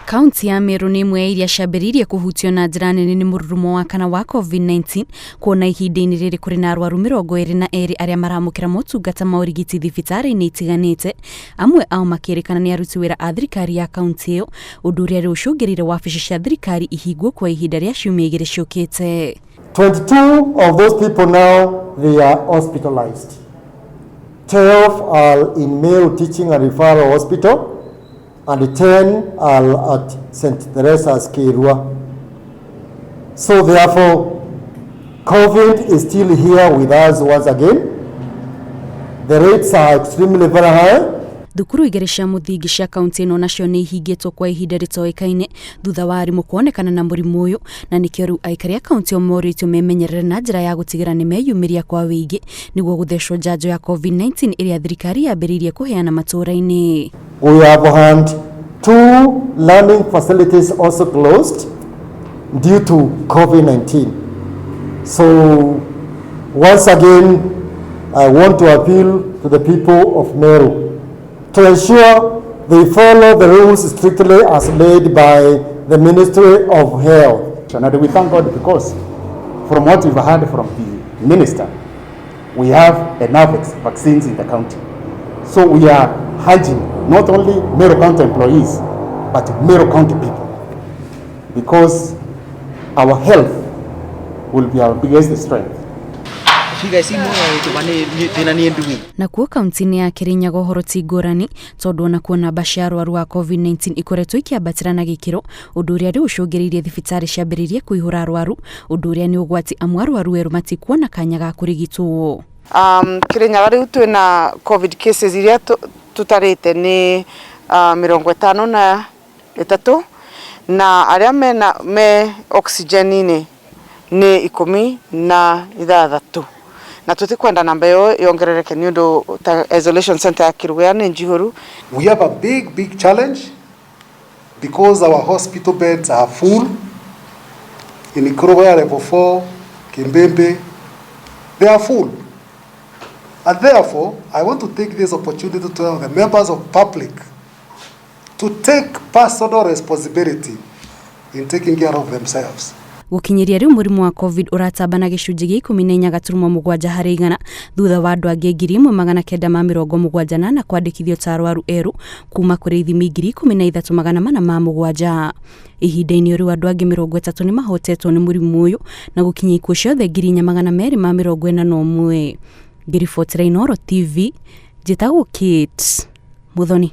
Kaunti ya Meru nĩ ĩmwe ya iria ciambĩrĩirie kũhutio na njĩra nene nĩ mũrurumo wa kana wa COVID-19, kuona ihinda-inĩ rĩrĩ kũrĩ na arwaru 22 arĩa maramũkĩra motungata ma ũrigiti thibitarĩ-inĩ itiganĩte, amwe ao makĩrĩkana nĩ aruti wĩra a thirikari ya kaunti ĩyo, ũndũ ũrĩa rĩu ũcũngĩrĩire wabici cia thirikari ihingwo kwa ihinda rĩa ciumia 2 ciũkĩte. 22 of those people now, they are hospitalized. 12 are in Meru Teaching and Referral Hospital and 10 are at St. Teresa's Kirua. So therefore, COVID is still here with us once again. The rates are extremely very high. Thukuru 2 cia mũthingi cia kaunti ĩno nacio nĩ ihingĩtwo kwa ihinda rĩtoĩkaine thutha wa arimũ kuonekana na mũrimũ ũyũ, na nĩkĩo rĩu aikari a kaunti ĩyo morĩtio memenyerere na njĩra ya gũtigĩra nĩ meyumĩria kwa wĩingĩ nĩguo gũthecwo njanjo ya COVID-19 ĩrĩa thirikari yambĩrĩirie kũheana matũũra-inĩ. We have had 2 learning facilities also closed due to COVID-19. So once again, I want to appeal to the people of Meru to ensure they follow the rules strictly as laid by the Ministry of Health. And we thank God because from what we've heard from the minister, we have enough vaccines in the county. So we are urging not only Meru County employees, but Meru County people, because our health will be our biggest strength. Nakuo kaunti-inĩ ya Kirinyaga ũhoro ti ngũrani, tondũ onakuo namba cia arwaru a COVID-19 ikoretwo ikĩambatĩra na gĩkĩro, ũndũ ũrĩa rĩu ũcũngĩrĩirie thibitarĩ ciambĩrĩrie kũihũra arwaru, ũndũ ũrĩa nĩ ũgwati amu arwaru erũ matikuona kanya ga kũrigitwo. Kirinyaga rĩu twĩna COVID cases iria tũtarĩte nĩ 53, na arĩa mena me oxygen-inĩ nĩ 16, na tutikwenda namba ĩyo yongerereke nĩ ũndũ ta isolation center ya Kiruga nĩ njihũru. We have a big, big challenge because our hospital beds are full. In Kerugoya level 4, Kimbembe, they are full. And therefore, I want to take this opportunity to tell the members of public to take personal responsibility in taking care of themselves. Gũkinyĩria rĩu mũrimũ wa COVID ũratamba na gĩcunjĩ gĩa 14.7 harĩ igana, thutha wa andũ angĩ 1974 kwandĩkithio ta arwaru erũ kuma kũrĩ ithimi 13,407. Ihinda-inĩ rĩu andũ angĩ 30 nĩ mahotetwo nĩ mũrimũ ũyũ na gũkinyia ikuũ ciothe 4241. Ngĩribotera Inooro TV, njĩtagwo Kate Muthoni.